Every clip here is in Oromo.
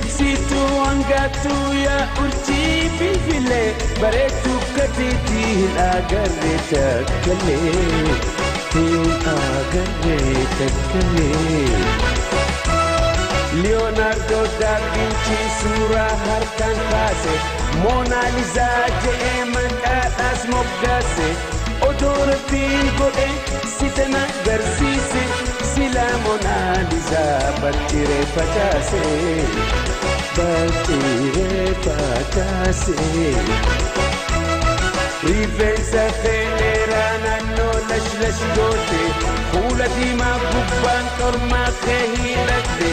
Ibsituu hangaatu yaa urjii filfilee bareedduu gatiitii hin agarre takkalee hin agarre takkalee. Leonardo da Vinci suuraa harkaan kaase, Moonaalizaa je'ee maqaadhaas moggaase. Odoo Rabbiin godhe si tana garsiise, sila Moonaalizaa barciree facaase, barciree facaase. Rifeensa kee dheeraa naannoo lash lash goote, fuula diimaa gubbaan qormaa kee hidhatte,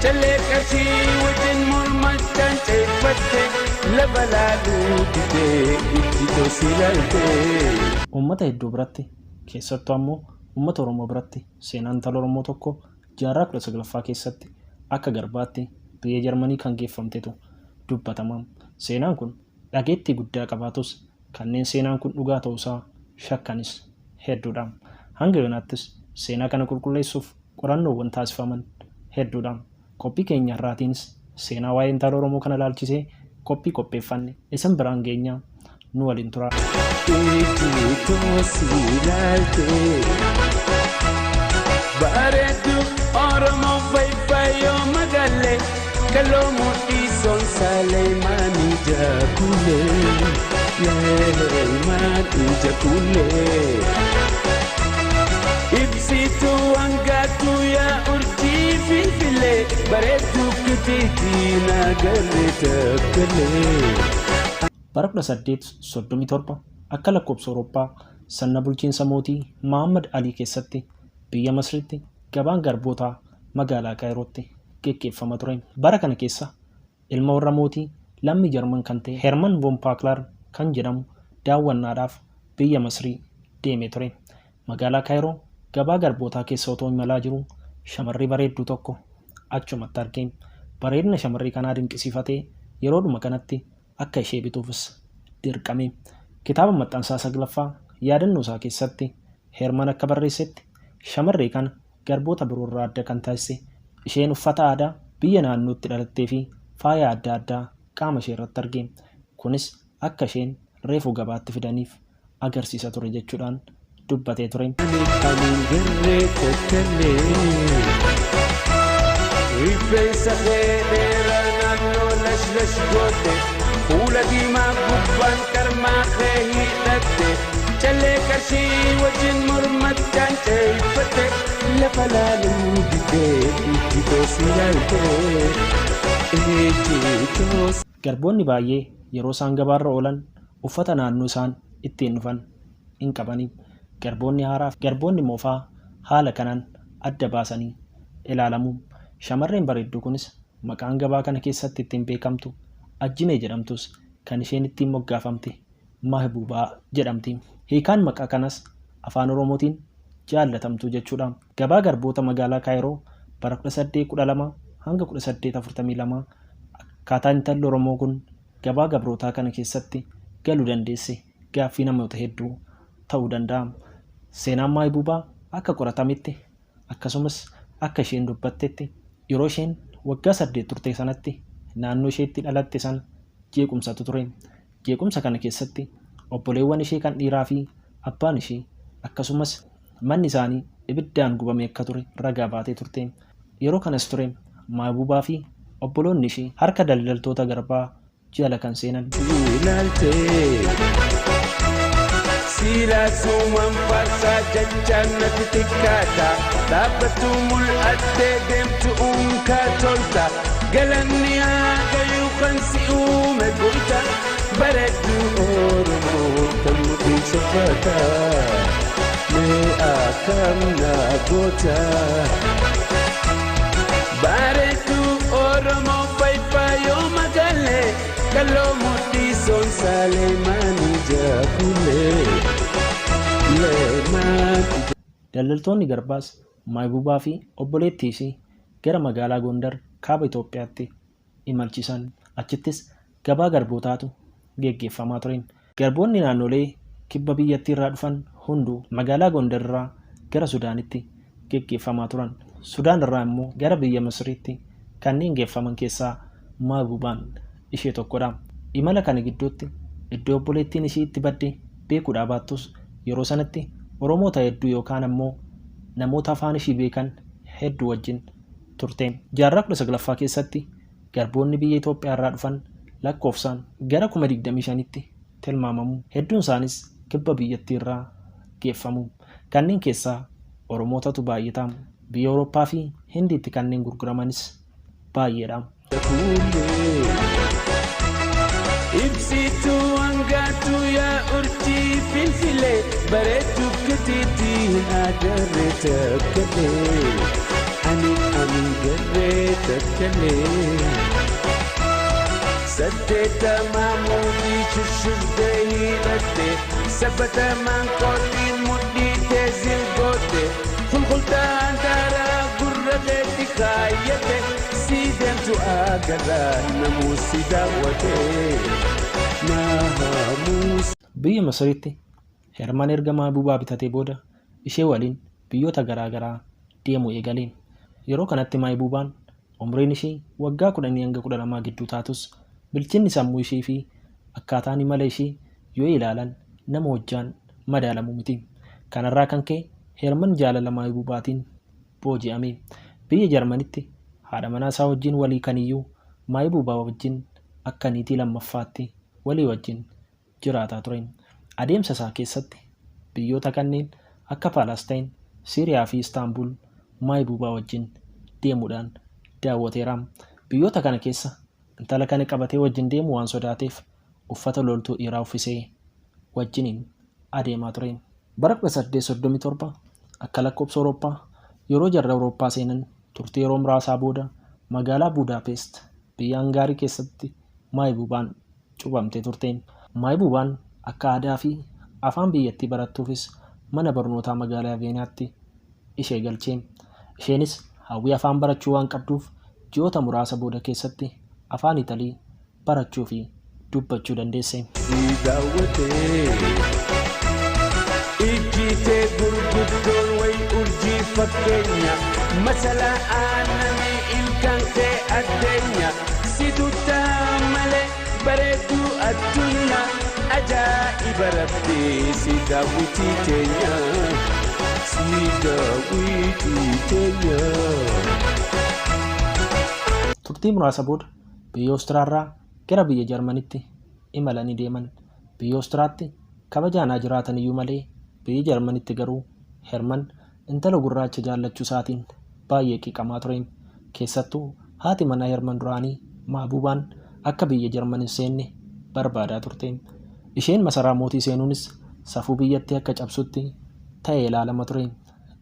callee qarshii wajjin mormachaan ceeffatte, lafa laaluu didee ijji toosi laalte. Uummata hedduu biratti, keessattuu ammoo uummata Oromoo biratti, seenaan intala Oromoo tokko jaarraa 19ffaa keessatti akka garbaatti biyya Jarmanii kan geeffamtetu dubbatama. Seenaan kun dhageettii guddaa qabaatus kanneen seenaan kun dhugaa ta'uusaa shakkanis hedduudha. Hanga yoonaattis seenaa kana qulqulleessuuf qorannoowwan taasifaman hedduudha. Qophii keenya har'aatiinis seenaa waa'ee intala Oromoo kana ilaalchisee qophii qopheeffanne isin biraan geenya, nu waliin turaa. Ijji toosi ilaalte. Bareedduu Oromoo fayyoo magaalee kaloo mudhii soonsaalee ija kuulee leemaan ija kuulee. Ibsituu hangaatu yaa urjii filfilee bareedduu kitiitii nagarree takkalee. Bara 1837 akka lakkoofsa Awurooppaa sirna bulchiinsa mootii Mahaammad Alii keessatti biyya Masriitti gabaan garbootaa magaalaa Kaayirootti geggeeffama ture. Bara kana keessa ilma warra mootii lammii Jarman kan ta'e Herman von Paaklar kan jedhamu daawwannaadhaaf biyya Masrii deemee ture. Magaalaa Kaayiroo gabaa garbootaa keessa otoo imalaa jiruu shamarree bareedduu tokko achumatti arge. Bareedina shamarree kanaa dinqisiifatee yeroodhuma kanatti akka ishee bituufis dirqame. Kitaaba maxxansaa 9ffaa yaadannoo isaa keessatti Herman akka barreessetti, shamarree kana garboota biroo irraa adda kan taasise isheen uffata aadaa biyya naannootti dhalattee fi faaya adda addaa qaama ishee irratti arge. Kunis akka isheen reefu gabaatti fidaniif agarsiisa ture jechuudhaan dubbatee ture. Ani garree takkalee. Rifeensa kee dheeraa naannoo lash lash goote, fuula diimaa gubbaan qarmaa kee hidhatte, callee qarshii wajjin mormachaan ceeffatte, lafa laaluu didee ijji toosi ilaalte. Ijji toosi. Garboonni baay'ee yeroo isaan gabaarra oolan uffata naannoo isaan ittiin dhufan hin qabani. Garboonni haaraa fi garboonni moofaa haala kanaan adda baasanii ilaalamu. Shamarreen bareedduu kunis maqaan gabaa kana keessatti ittiin beekamtu Ajjimee jedhamtus kan isheen ittiin moggaafamte Mahbuubaa jedhamti. Hiikaan maqaa kanas Afaan Oromootiin jaallatamtuu jechuudha. Gabaa garboota magaalaa Kaayiroo bara 1812 hanga 1842 akkaataa intalli Oromoo kun gabaa gabrootaa kana keessatti galuu dandeesse gaaffii namoota hedduu ta'uu danda'a. Seenaan Maahibuubaa akka qoratametti akkasumas akka isheen dubbattetti yeroo isheen waggaa 8 turte sanatti naannoo isheetti dhalatte sana jeequmsatu ture. Jeequmsa kana keessatti obboleewwan ishee kan dhiiraa fi abbaan ishee akkasumas manni isaanii ibiddaan gubamee akka ture ragaa baatee turte. Yeroo kanas ture Maahibuubaa fi obboloonni ishee harka daldaltoota garbaa jala kan seenan. Ilaalte. Siilaa suuman faarsaa jechaan natti xiqqaata. Dhaabbattu mul'attee deemtu unkaa tolta. Galanni haa gayu kan si uume goyta. Bareedduu Oromoo kan mudhiin soffata. Mee akkam na goota. Bareedduu Oromoo fayyoo magaalee kaloo mudhii soonsaalee maanii jakulee. Leemaan. Daldaltoonni garbaas Maahibuubaa fi obboleettii ishii gara magaalaa Gondar kaaba Itoophiyaatti imalchiisan. Achittis gabaa garbootaatu geggeeffamaa ture. Garboonni naannolee kibba biyyattii irraa dhufan hunduu magaalaa Gondar irraa gara Sudaanitti geggeeffamaa turan. Sudaan irraa immoo gara biyya Masriitti kanneen geeffaman keessaa Maabubaan ishee tokkodha. Imala kana gidduutti iddoo obboleettiin ishii itti badde beekuudhaa baattus yeroo sanatti Oromoota hedduu yookaan ammoo namoota afaan ishii beekan hedduu wajjin turte. Jaarraa 19ffaa keessatti garboonni biyya Itoophiyaa irraa dhufan lakkoofsaan gara 25,000tti tilmaamamu. Hedduun isaanis kibba biyyattii irraa geeffamu. Kanneen keessaa Oromootatu baay'ata. Biyya Awurooppaa fi Hindiitti kanneen gurguramanis baay'eedha. Ibsituu hangaatu yaa urjii filfilee bareedduu gatiitti hin agarre takkalee ani ani garree takkalee. Saddeettamaa muudii shushuddee hidhatte sabbatamaan kootiin mudhii teezil goote kulkultaan daaraa gurra keetti kaayyate si deemtu agarraa namuu si daawwate nahamuu. Biyya Masiritti Herman erga Maabubaa bitatee booda ishee waliin biyyoota garaa garaa deemuu eegale. Yeroo kanatti Maayibubaan umriin ishii waggaa 10 hanga 12 gidduu taatus bilchinni sammuu ishii fi akkaataan imala ishii yoo ilaalan nama hojjaan madaalamu miti. Kanarraa kan ka'e Herman jaalala Maayibubaatiin booji'ame. Biyya Jarmanitti haadha manaa isaa wajjin walii kaniyyuu Maayibubaa wajjin akka niitii lammaffaatti walii wajjin jiraataa ture. Adeemsa isaa keessatti biyyoota kanneen akka Paalastaayin, Siiriyaa fi Istaanbul Maayibubaa wajjin deemuudhaan daawwateera. Biyyoota kana keessa intala kana qabatee wajjin deemuu waan sodaateef uffata loltuu dhiiraa uffisee wajjiniin adeemaa ture. Bara 1837 akka lakkoofsa Awurooppaa yeroo jarri Awurooppaa seenan turtii yeroo muraasaa booda magaalaa Buudaapest biyya Hangaarii keessatti Maayibubaan cuuphamtee turte. Maayibubaan akka aadaa fi afaan biyyattii barattuufis mana barnootaa magaalaa Veenaatti ishee galche. Isheenis hawwii afaan barachuu waan qabduuf ji'oota muraasa booda keessatti afaan Italii barachuu fi dubbachuu dandeesse. Si daawwate ijji tee gurguddoon way urjii fakkeenya masalaa aannanii ilkaan kee addeenya si tuttaa malee bareedduu addunyaa ajaa'iba rabbii si daawwitii teenya si daawwitii teenya. Turtii muraasa booda biyya Oostiraarraa gara biyya Jarmanitti imalanii deeman. Biyya Oostiraatti kabajaan haa jiraatan iyyuu malee biyya Jarmanitti garuu Herman intala gurraacha jaallachuu isaatiin baay'ee qeeqamaa ture. Keessattuu haati manaa Herman duraanii Maabubaan akka biyya Jarman hin seenne barbaadaa turte. Isheen masaraa mootii seenuunis safuu biyyattii akka cabsutti ta'ee ilaalama ture.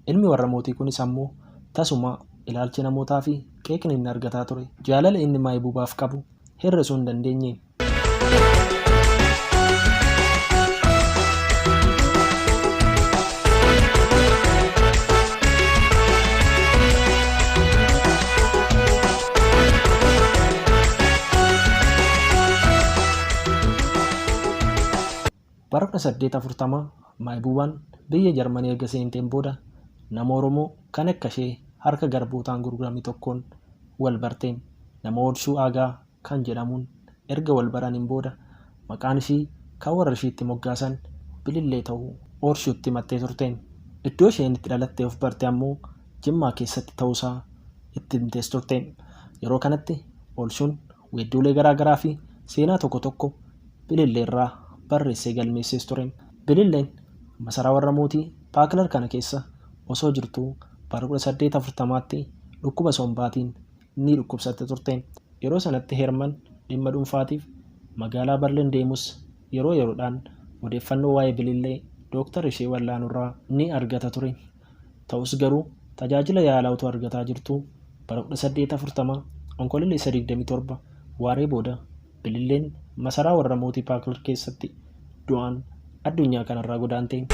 Ilmi warra mootii kunis ammoo tasumaa ilaalchi namootaa fi qeeqni inni argataa ture jaalala inni Maayibuubaaf qabu hir'isuu hin dandeenye. Bara 1840 Maayibuubaan biyya Jarmanii erga seenteen booda nama Oromoo kan akka ishee harka garbootaan gurgurame tokkoon wal barte. Nama Oolshuu Aagaa kan jedhamuun erga wal baraniin booda maqaan ishii kan warra ishiitti moggaasan Bilillee ta'uu Oorshuutti himattee turte. Iddoo isheen itti dhalattee of barte ammoo Jimmaa keessatti ta'uusaa itti himtees turte. Yeroo kanatti Oolshuun weedduulee garaa garaa fi seenaa tokko tokko Bililleerraa barreessee galmeessees ture. Bililleen masaraa warra mootii Paaklar kana keessa osoo jirtuu bara 1840tti dhukkuba sombaatiin ni dhukkubsatte turte. Yeroo sanatti Heerman dhimma dhuunfaatiif magaalaa Barlin deemus yeroo yeroodhaan odeeffannoo waa'ee Bilillee dooktara ishee wal'aanurraa ni argata ture. Ta'us garuu tajaajila yaalaa utuu argataa jirtuu bara 1840 Onkololeessa 27 waaree booda Bililleen masaraa warra mootii Paaklar keessatti du'aan addunyaa kanarraa godaante.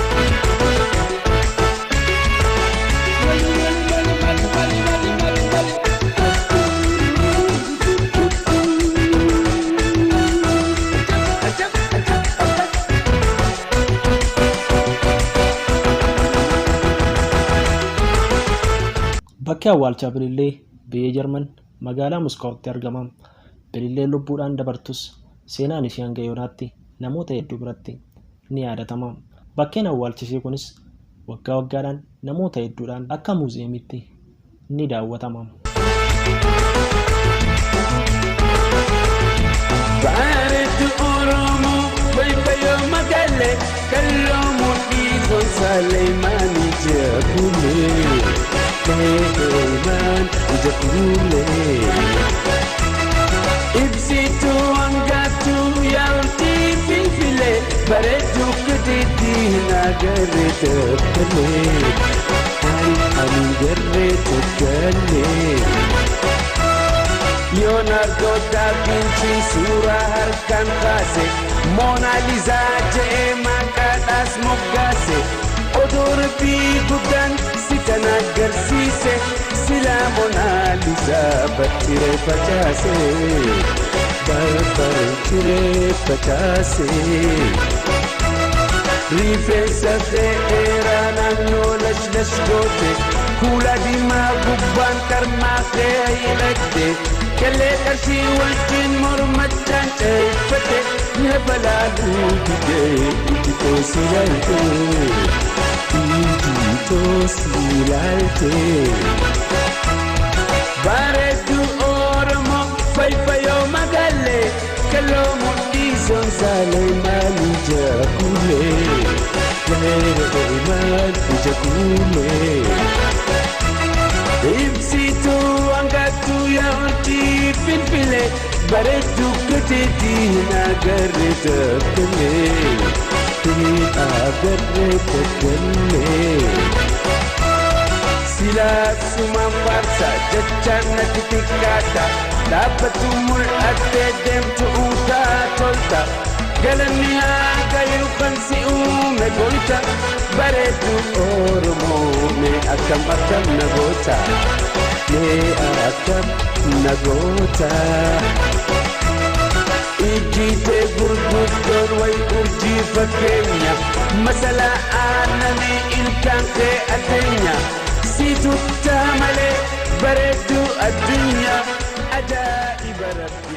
Bakki awwaalchaa Bilillee biyya Jarman magaalaa Moskaawtti argama. Bililleen lubbuudhaan dabartus seenaan ishee hanga yoonaatti namoota hedduu biratti ni yaadatama. Bakkeen awwaalcha ishee kunis waggaa waggaadhaan namoota hedduudhaan akka muuziyeemiitti ni daawwatama. Bareeddu Oromoo fayyoo magaalee kalloo mudhii goosaalee maani jakuulee maan jakuulee. Ibsituu hangaatu yaa'uutii filfilee bareedduu gadiitti nagarree tokkolee ani garree tokkolee. Leonardo da Vinci suuraa harkaan kaase Moonaalizaa je'ee maqaadhaas moggaase oduu rabbii guddaan si kan agarsiise silaa Moonaalizaa battiree facaase barbartiree facaase. Rifeensa dheeraa naannoo lashlash goote kuula diimaa gubbaan qarmaa kee hidhatte callee qarshii wajjin mormachaan ceeffate na balaaluu didee iji toosi laalte iji toosi laalte. Bareedduu Oromoo fayyoo magaalee kaloo mudhii sonsaalee maali jakuulee maali jakuulee. Ibsituu hangaatu yaa'uutii filfilee bareedduu gateetii nagarree tokkolee agarree tokkolee. Silaasuma farsa jechaan natti xiqqaata dhaabbatu mul'attee deemtu unkaa tolta galanni haa gayu kan si uume goota bareeddu Oromoo mee akkam akkam na goota mee akkam na goota. Ijjiitee gurguddoon way urjii fakkeenya masalaa aannanii ilkaan kee ateenya. Si tuttaa malee bareedduu addunyaa ajaa'iba rabbi.